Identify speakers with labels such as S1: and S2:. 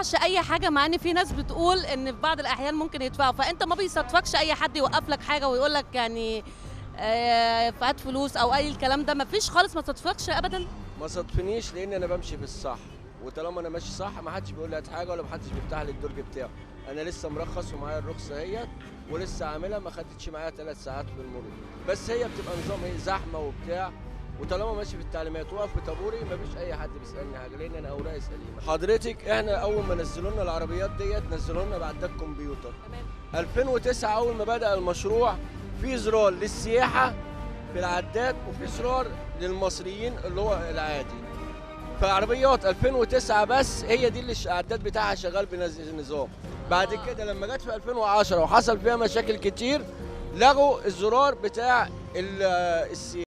S1: بتدفعش اي حاجة، مع ان في ناس بتقول ان في بعض الاحيان ممكن يدفعوا، فانت ما بيصادفكش اي حد يوقف لك حاجة ويقول لك يعني هات فلوس او اي الكلام ده؟ ما فيش خالص، ما صادفكش ابدا؟
S2: ما صادفنيش، لان انا بمشي في الصح، وطالما انا ماشي صح ما حدش بيقول لي هات حاجة ولا ما حدش بيفتح لي الدرج بتاعه. انا لسه مرخص ومعايا الرخصة اهيت ولسه عاملها، ما خدتش معايا 3 ساعات في المرور، بس هي بتبقى نظام ايه، زحمة وبتاع، وطالما ماشي في التعليمات واقف في طابوري ما فيش اي حد بيسالني حاجة، لان انا اوراقي سليمة. حضرتك احنا اول ما نزلوا لنا العربيات ديت نزلوا لنا بعداد كمبيوتر.
S1: تمام.
S2: 2009 اول ما بدا المشروع في زرار للسياحة في العداد وفي زرار للمصريين اللي هو العادي. فعربيات 2009 بس هي دي اللي العداد بتاعها شغال بنظام. بعد كده لما جت في 2010 وحصل فيها مشاكل كتير لغوا الزرار بتاع السياحة.